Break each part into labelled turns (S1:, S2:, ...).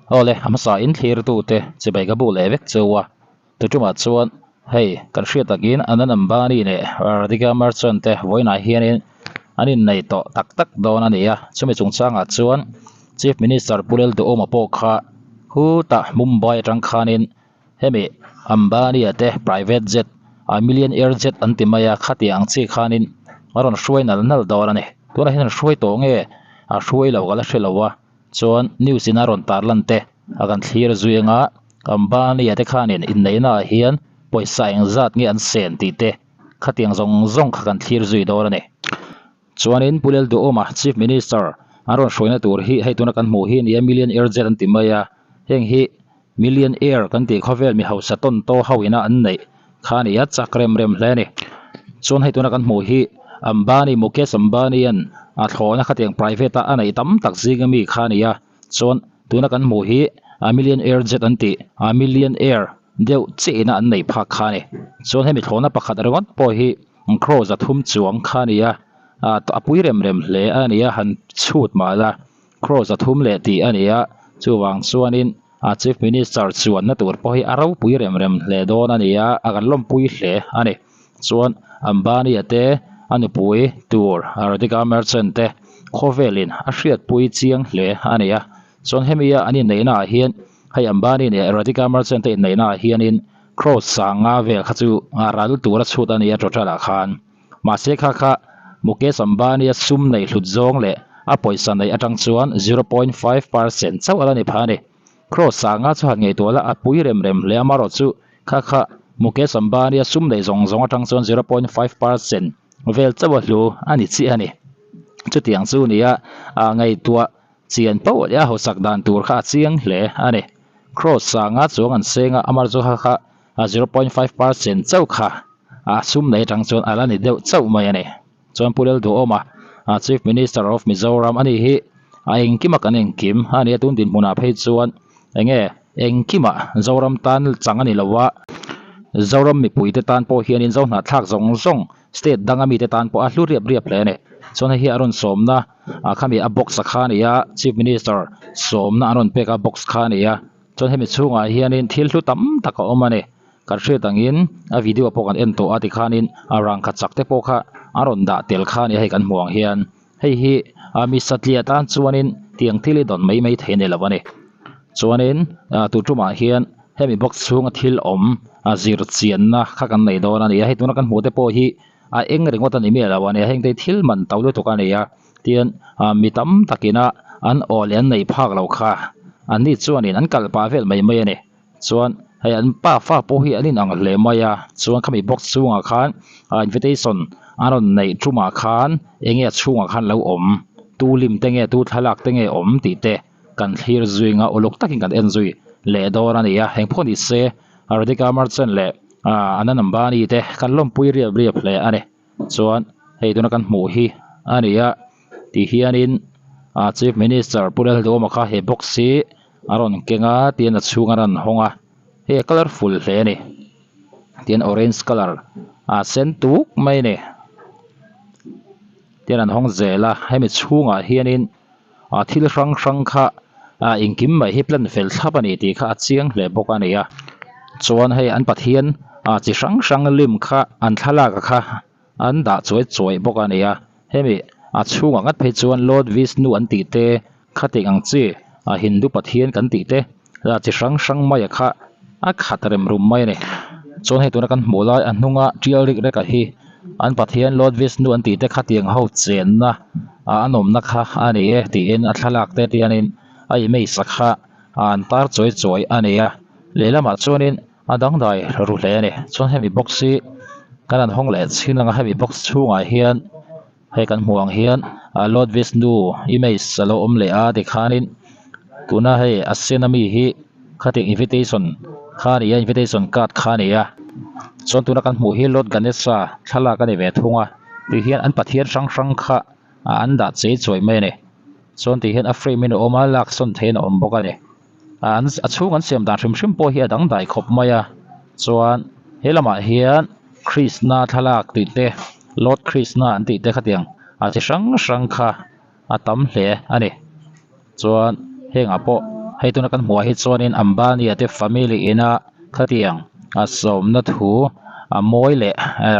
S1: Awle, a hmasa in thlirtute chibai ka bu leh vek cheu a, tuṭumah chuan hei kan hriat takin Anand Ambani leh Radhika Merchant te vawiinah hianin an innei tawh tak tak dawn a ni a, chumi chungchangah chuan Chief Minister Pu Lalduhawma pawh kha khutah Mumbai atang khanin hemi Ambani-a te private jet a million air jet an ti mai a, khatiang ang chi khanin a rawn hruai nal nal dawn a ni. Tunah hian an hruai tawh nge a hruai lo ka la hre lo a. Chuan news in a rawn tar lan te a kan thlir zui anga Ambani-a te khanin inneihna ah hian pawisa engzat nge an sen tih te khatiang zawng zawng kha kan thlir zui dawn a ni. Chuanin Pu Lalduhawma Chief Minister an rawn hruaina tur hi hei tuna kan hmuh hi nia million air jet an ti mai a, heng hi million air kan tih khawvel mi hausa tawn taw ho ina an neih kha a ni a, chak rem rem hle a ni. Chuan hei tuna kan hmuh hi Ambani, Mukesh Ambani-a'n a thlawhna khatiang private a a neih tam tak zinga mi kha a ni a, chuan tuna kan hmuh hi a million air jet an tih a million air deuh chiah ina an neih phak kha a ni. Chuan hemi thlawhna pakhat ringawt pawh hi crore zathum chuang kha a ni a, a pui rem rem hle a ni a, han chhut mah la crore zathum leh tih a ni a, chuvang chuanin a Chief Minister chuanna tur pawh hi a ropui rem rem hle dawn a ni a, a kan lawmpui hle a ni. Chuan Ambani-a te, a nupui tur Radhika Merchant te khawvelin a hriatpui chiang hle a ni a. Chuan hemi-a an inneihna ah hian hei Ambani leh Radhika Merchant te inneihna ah hianin crore sanga vel kha chu ral tura chhut a ni a total ah khan. Mahse kha kha Mukesh Ambani-a sum neih hlut zawng leh a pawisa neih atang chuan 0.5% chauh a la ni phah a ni. Crore sanga chu han ngaihtuah la a pui rem rem hle amaherawhchu kha kha Mukesh Ambani-a sum neih zawng zawng atang chuan 0.5% vel chauh a hlu a ni chiah a ni. Chutiang chu nia ngaihtuah Chian poh leh a hawsak dan tur kha a chiang hle a ni. Cross sanga chuang an seng a, amar chu kha kha 0.5% chauh kha a sum nei atang chuan a la ni deuh chauh mai a ni. Chuan Pu Lalduhawma, Chief Minister of Mizoram a nih hi a engkima kan engkim a ni a, tun dinhmunah phei chuan enge engkima Zoram tan chang a ni lo a, Zoram mipuite tan pawh hianin Zohnahthlak zawng zawng State danga mite tan pawh a hlu riap riap hle a ni. Chuan hei hi a rawn sawmna ah khami a box a kha a ni a, Chief Minister sawmna an rawn pek a box kha a ni a. Chuan hemi chhungah hianin thil hlu tam tak a awm a ni. Kan hriat angin a video pawh kan en tawh a tikhanin a rangkha chak te pawh kha a rawn dah tel kha a ni a hei kan hmuh ang hian. Hei hi a mi satliah tan chuanin tiang thil hi dawn mai mai thei a ni lo a ni. Chuanin tu tumah hian hemi box chhunga thil awm a zir chianna kha kan nei dawn a ni a, hei tuna kan hmuh te pawh hi a eng ringawt a ni miah lo a ni a, heng te hi thil man to lutuk a ni a, tin mi tam takina an aw leh an neih phak lo kha an ni chuanin an kal pah vel mai mai a ni. Chuan hei an pa fa pawh hi an inang hle mai a, chuan khami box chhungah khan invitation a rawn neih tumah khan eng nge a chhungah khan lo awm, tu lim te nge tu thlalak te nge awm tih te kan thlir zui nga uluk takin kan en zui leh dawn a ni a, eng pawh ni se Radhika Merchant leh Anand Ambani te kan lawmpui riap riap hle a ni. Chuan hei tuna kan hmuh hi a ni a ti hianin ah Chief Minister Pu Lalduhawma kha he box hi a rawn keng a tin a chhung a rawn hawng a hei a colourful hle a ni tin orange colour a sen tuk mai a ni tin an hawng zel a hemi chhungah hianin ah thil hrang hrang kha ah engkim mai hi plan fel thlap a ni tih kha a chiang hle bawk a ni a chuan hei an pathian ah chi hrang hrang lim kha an thlalak a kha an dah chuai chuai bawk a ni a hemi a chhungah ngat phei chuan Lord Vishnu an tih te khatih ang chi ah Hindu pathian kan tih te ah chi hrang hrang mai a kha a khat rem rum mai a ni chuan hei tuna kan hmuh lai a hnunga tial rik rek a hi an pathian Lord Vishnu an tih te khatiang ho chenna ah an awmna kha a ni e tiin a thlalak te tianin a image a kha an tar chuai chuai a ni a lehlamah chuanin a dangdai ru hle a ni chuan hemi box hi kan han hawng leh chhin ang a hemi box chhungah hian hei kan hmuh ang hian ah Lord Vishnu image a lo awm leh a tikhanin tuna hei a sen ami hi khatiang invitation kha a ni a invitation card kha a ni a chuan tuna kan hmuh hi Lord Ganesha thlalak a ni ve thung a ti hian an pathian hrang hrang kha ah an dah chei chuai mai a ni chuan ti hian a frame in a awm a lak sawn theihin a awm bawk a ni an a chhung an siam dan hrim hrim pawh hi a dangdai khawp mai a chuan he lamah hian Krishna thlalak tih te Lord Krishna an tih te khatiang a chi hrang hrang kha a tam hle a ni chuan hengah pawh. Hei tuna kan hmuh ah hi chuanin Ambani-a te family ina khatiang a sawmna thu a mawi leh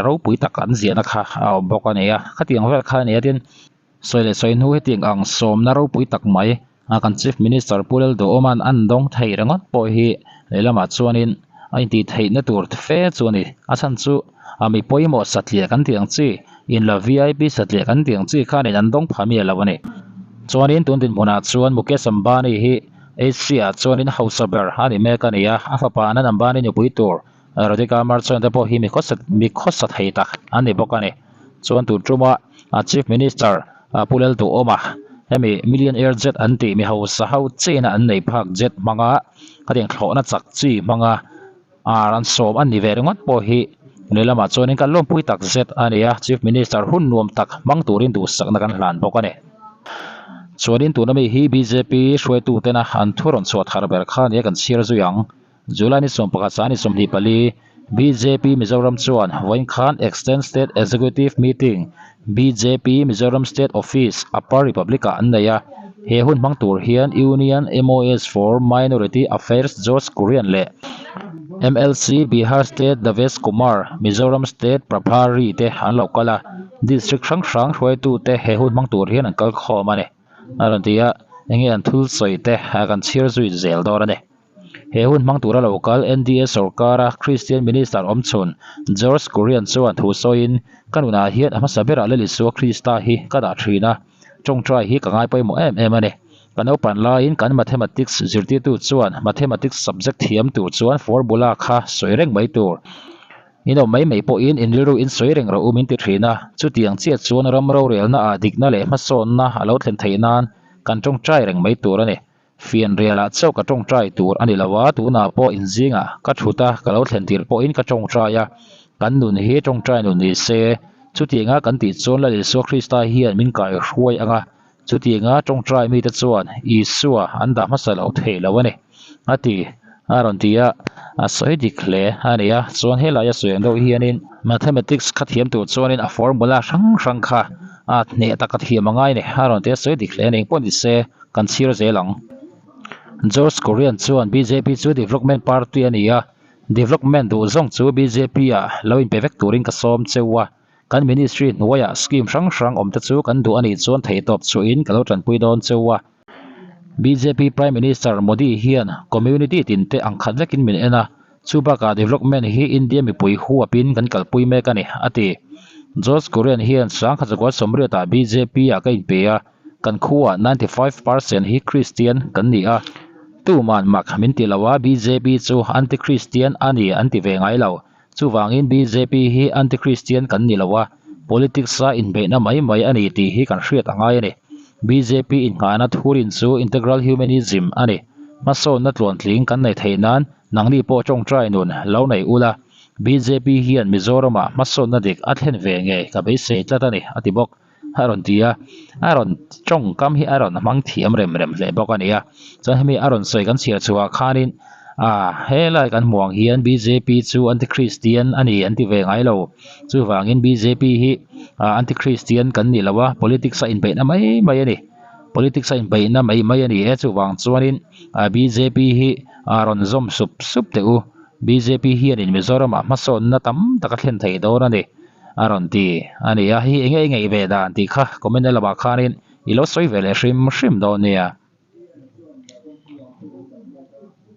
S1: ropui tak an ziahna kha a awm bawk a ni a khatiang vel kha a ni a tin sawi leh sawi hnu hetiang ang sawmna ropui tak mai a kan chief minister Pu Lalduhawma'n an dawng thei ringawt pawh hi lehlamah chuanin a intih theihna tur fe chu a ni a chhan chu a mi pawimawh satliah kan tih ang chi inla vip satliah kan tih ang chi khanin an dawng pha miah lo a ni chuanin tun dinhmunah chuan Mukesh Ambani hi Asia ah chuanin hausa ber a ni mek a ni a a fapa Anand Ambani nupui tur Radhika Merchant te pawh hi mi khawsa mi khawsa thei tak an ni bawk a ni. Chuan tun tuma a Chief Minister Pu Lalduhawma hemi Millionaire Jet an tih mi hausa ho china an nei phak jet hmanga khatiang thlawhna chak chi hmanga ar an sawm an ni ve ringawt pawh hi lehlamah chuanin kan lawmpui tak zet a ni a, Chief Minister hun nuam tak hmang turin duhsakna kan hlan bawk a ni. Chuanin tuna mi hi bjp hruaitutena an thu rawn chhuah thar ber kha nia kan chhiar zui ang. July ni 11 sang ni 24, bjp Mizoram chuan vawiin khan Extend State Executive Meeting bjp Mizoram State Office Upper Republic ah an nei a. He hun hmang tur hian Union MOS for Minority Affairs George Kurian leh mlc Bihar State Davesh Kumar, Mizoram State Prabhari te an lo kal a. District hrang hrang hruaitute he hun hmang tur hian an kal khawm a ni. A rawn ti a, enge an thil sawi te kan chhiar zui zel dawn a ni. He hun hmang tura lo kal NDA sorkara Kristian Minister awmchhun George Kurian chuan thu sawiin, Ka nunah hian a hmasa berah Lal Isua Krista hi ka dah thin a, tawngtai hi ka ngai pawimawh em em a ni. Ka naupan laiin kan Mathematics zirtirtu chuan Mathematics subject thiam tur chuan formula kha sawi reng mai tur. In awm mai mai pawhin in rilru in sawi reng rawh u min ti thin a, chutiang chiah chuan ram rorelna ah dikna leh hmasawnna a lo thlen theih nan kan tawngtai reng mai tur a ni. Fianrialah chauh ka tawngtai tur a ni lo a, tunah pawh inzingah ka thut a, ka lo thlen tir pawhin ka tawngtai a, kan nun hi tawngtai nun ni se, chutianga kan tih chuan Lal Isua Krista hian min kaihruai ang a, chutianga tawngtai mite chuan Isua an dah hmasa lo thei lo a ni, a ti, a rawn ti a, a sawi dik hle a ni a, chuan helai a sawi ang deuh hianin Mathematics kha thiam tur chuanin a formula hrang hrang kha a hneh taka thiam a ngai a ni, a rawn ti a, sawi dik hle a ni, engpawh ni se. Kan chhir zel ang. George Kurian chuan bjp chu Development Party a ni a, Development duh zawng chu bjp ah lo inpe vek turin ka sawm cheu a, kan Ministry hnuaiah scheme hrang hrang awmte chu kan duh a nih chuan theihtawp chhuahin ka lo tanpui dawn cheu a. Bjp Prime Minister Modi hian community tinte ang khat vekin min en a, chu bakah development hi India mipui huapin kan kalpui mek a ni, a ti. George Kurian hian Sangkhachakual sawmriatah bjp ah ka inpe a, Kan khuaah 95% hi Kristian kan ni a, tuman mak min ti lo a, bjp chu anti-Kristian a ni an ti ve ngai lo. Chuvangin bjp hi anti-Kristian kan ni lo a, politics-a inbeihna mai mai a ni tih hi kan hriat a ngai a ni. Bjp innghahna thurin chu integral humanism a ni. Hmasawnna tluantling kan nei theih nan nangni pawh tawngtai nun lo nei ula, bjp hian Mizoramah hmasawnna dik a thlen ve ngei ka beisei tlat a ni, a ti bawk. a rawn ti a, a rawn tawngkam hi a rawn hmang thiam rem rem hle bawk a ni a, chuan hemi a rawn sawi kan chhiar chhuah khanin ah helai kan hmuh ang hian bjp chu anti christian a ni an ti ve ngai lo chuvangin bjp hi ah anti christian kan ni lo a politics a inbeihna mai mai a ni politics a inbeihna mai mai a ni e chuvang chuanin ah bjp hi a rawn zawm sup sup teh u bjp hianin Mizoramah hmasawnna tam tak a thlen thei dawn a ni. A rawn ti a ni a, hei enge i ngaih ve dan tih kha comment na lamah khanin i lo sawi ve leh hrim hrim dawn nia.